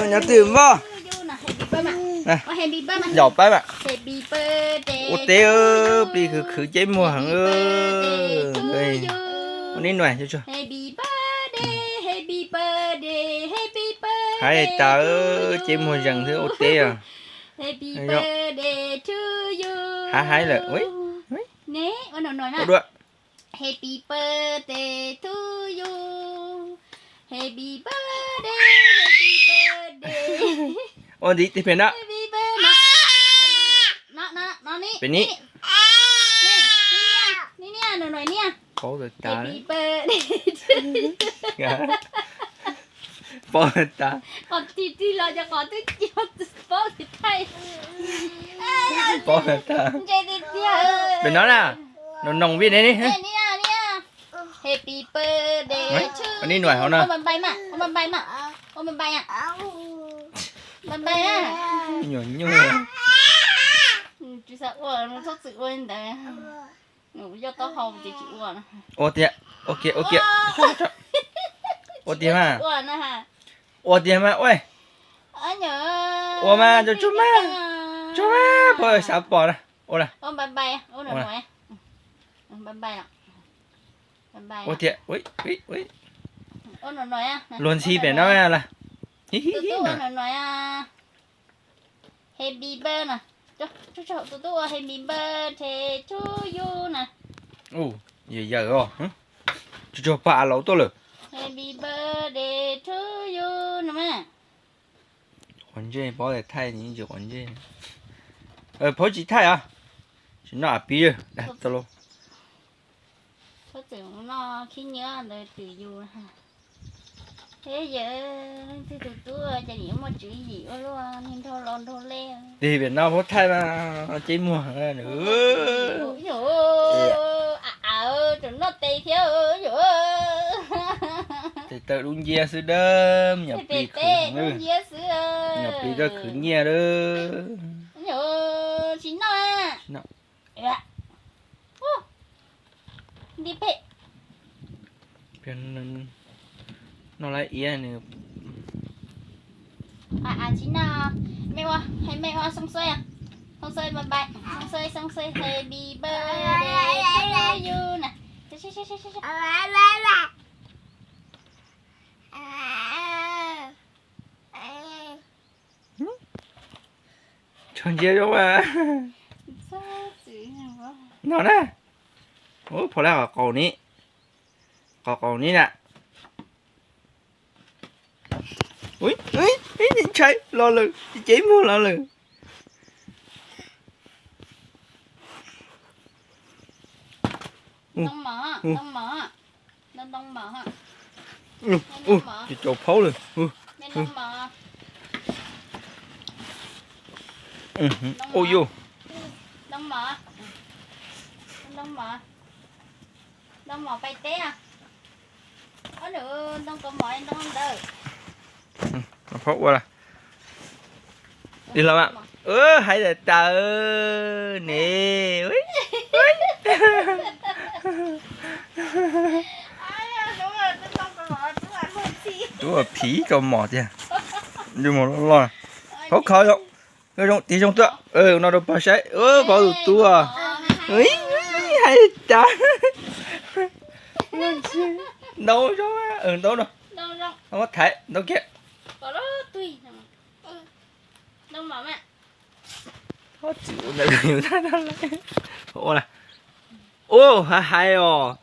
Nyob twg npoj? Yaum pab mam. Ua teb, plig khwv khwv ceb muag heev. Ua nib nuav. Haib tas, ceb muag zees xwb ua teb os. Haib haib lawm. Ua dua. Ua ntxiv tig pem no. Pem ni. Paub tas tas. Paub tas. Paub tas. Pem no na. Noog noog vij ne ni. Nib nuav hauv no. Nyuam nyuj. Ua tiag, ua kiag, ua kiag. Ua tiag mas, ua tiag mas, ua. Ua mas, tsuag mas, tsuag mas, pog xav pom na. Ua na. Ua tiag, luag ntxhi pem no lawm. Happy birthday na. Tus tub ua happy birthday to you na. Yawm yawm os. Tsuag tsuag pab av laus tuaj lawm. Happy birthday to you no mas. Quav ntsej, paub tias thaij tsis quav ntsej. Paub tsis thaij os. Tsis noj av pib. Tau lauj. Txhob txwm noj khib nyiab ntawd twm yus. Yawm, leej twg tus tub ces nim muaj tswv yim ua luaj, niag nraug laus nraug lej. Tig pem no paub thaij mas ceb muag heev. Yawm, av av tseem noj tes thiab yawm. Tes taw dub nciab xwb dab, me nyuam plig khwv, me nyuam plig koj khwv nyiaj lawm. Yawm, tsis noj. Nti pem. Noj lawm iab nws. Tsis noj. Mej ua, mej ua xoo xuaib, xoo xuaib bye bye, xoo xuaib, xoo xuaib happy birthday to you na. Tso ntsia zoo mas. No na. Phom lawm qhov qaum ni. Qhov qaum ni na. Ntshai los lawm, ceb muag los lawm. Tsis tau phaub lawm. Ua yus. Ntoo mom pais teb. Ntoo kaus mom ntoo ntawd. Phaub ua li los mas. Hais tas tas ne. Tub phiv kaus mom tiag. Yus mus loj loj. Phaub kho zoo. Zoo tiag zoo tuaj. No rau pog saib, pog tus tub. Hais cas. Ntau zoo, ntau no. Thaiv ntau kiag. Ua hais os.